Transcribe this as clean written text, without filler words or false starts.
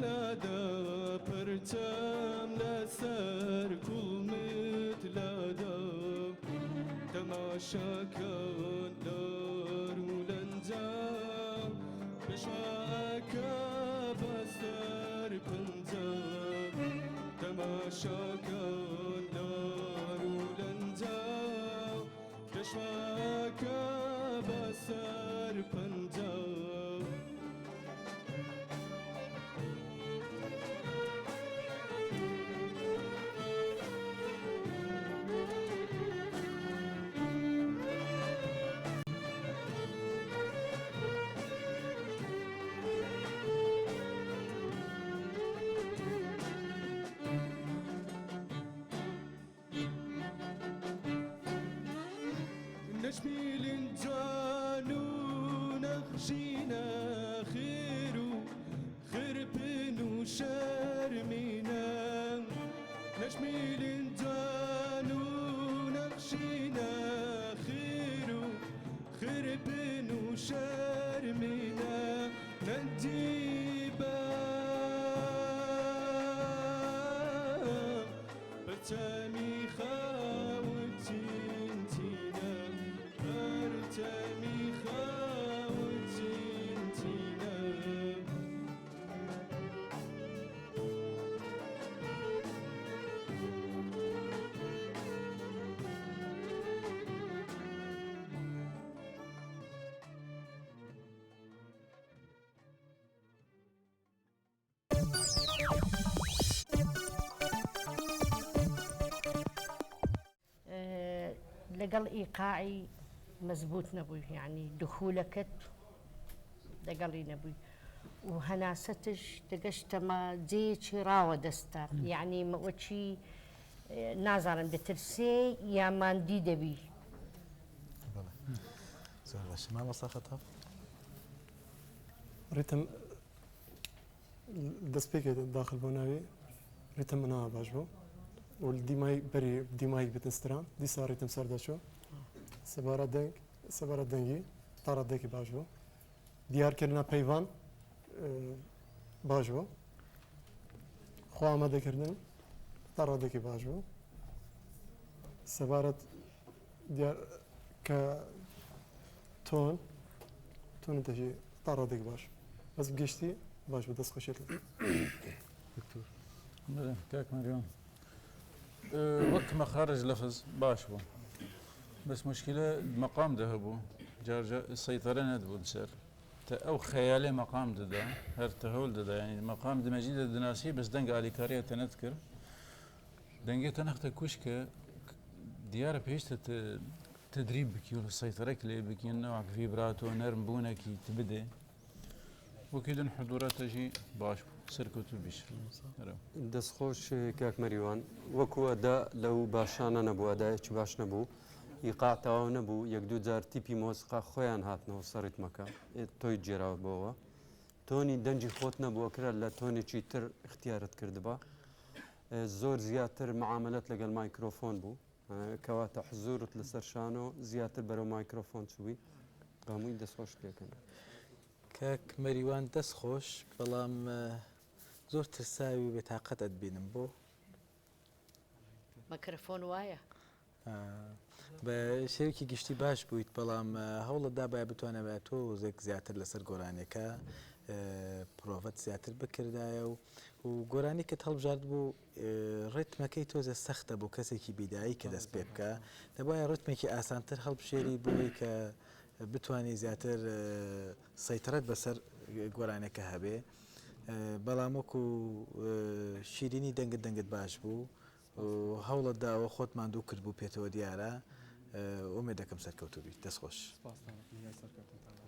لادا پرچم لەسەر کوڵمت لادا تەماشاکەن لار و لەنجە پێشواکە بەسەر پەنجە تەماشاکەن لار و لەنجە پێشواکە بەسەر پەنجە. نەجمی لنجان و نەخشینە خێر و خرپن و شەرمینە نەجمی لنجان و نەخشینە خێر و خرپن و شەرمینە نەجیبە پەرچەمی خاوت چین چینە پەرچەمی خاوت چین چینە. لەگەڵ ئیقاعی مەزبوت نەبووی یعنی دخولەکەت لەگەڵی نەبووی و هەناسەتش دەگەشتەمە جێیەکی ڕاوە دەستە یعنی مەوەچی نازانم دەترسێ یا ماندی دەبی. زۆر باشە مامۆستا خەتاب. ڕیتم دەستپێکێ داخل بۆ ناوی ڕیتم مناوە باش بوو و دیمای بەری دیمایک بتن ستران دیسا ڕیتم سەر دەچوو سەبارەت دەنگ سەبارەت دەنگی تا ڕادەیەکی باش بوو دیارکردنە پەیڤان باش بوو خۆ ئامادەکردن تا ڕادەیەکی باش بوو سەبارەت دیار کە تۆن تۆن دەژی تا ڕادێک باش بەس گشتی باش بە دەست خۆشێت دکتۆر کاک مەریوان وەک مەخارج لەفز باش بوو بەس مشکلە مەقام دە هەبوو جار سەیتەرە نەدبوو سەر تە ئەو خەیالێ مەقام دەدا هەر تەهول دەدا یعنی مەقام دمەجی دە دناسی بەس دەنگ ئالیکاریە تەنەت کرد دەنگێ تەنەختە کوشکە دیارە پێویستە تدریب بکی و سەیتەرەک لێ بکی نەوەک ڤیبراتۆ نەرم بوونەکی ت بدێ وەکی دن حدورەتە ژی باش بوو سەرکەوتوو بیش. دەستخۆش کاک مەریوان وەکو ئەدا لەو باشانە نەبوو ئەدایەکی باش نەبوو ئیقاع تەواو نەبوو یەک دوو جار تیپی مۆسیقا خۆیان هاتنەوە سەر ڕیتمەکە تۆی گێراوبۆوە تۆنی دەنگی خۆت نەبوو ئەکرا لە تۆنێکی تر اختیارت کردبا زۆر زیاتر معاملەت لەگەڵ مایکرۆفۆن بوو کەواتە حزورت لەسەر شانۆ زیاتر بەرەو مایکرۆفۆن چووی هەمووی دەستخۆش پێکەن. کاک مەریوان دەست خۆش بەڵام زۆر ترساوی و بێتاقەت ئەتبینم بۆ؟ مەکرەفۆن وایە. بە شێوەیەکی گشتی باش بوویت بەڵام هەوڵت دابایە بتوانابایە تۆزێک زیاتر لەسەر گۆرانیەکە پرۆڤەت زیاتر بکردایە و و گۆرانیکت هەڵبژارد بوو ڕێتمەکەی تۆزێ سەختە بۆ کەسێکی بیدایی کە دەست پێ بکە دەبایە ڕتمێکی ئاسانتر هەڵبژێری بۆی کە بتانی زیاتر سەیتەرەت بەسەر گۆرانەکە هەبێ بەڵام وەکو شیرینی دەنگت دەنگت باش بوو و هەوڵت داوە خۆت ماندوو کردبوو پێتەوە دیارە ئومێد دەکەم سەرکەوتوو بیت دەست خۆش. سپاستان ئەکەم هیوای سەرکەوتنتان.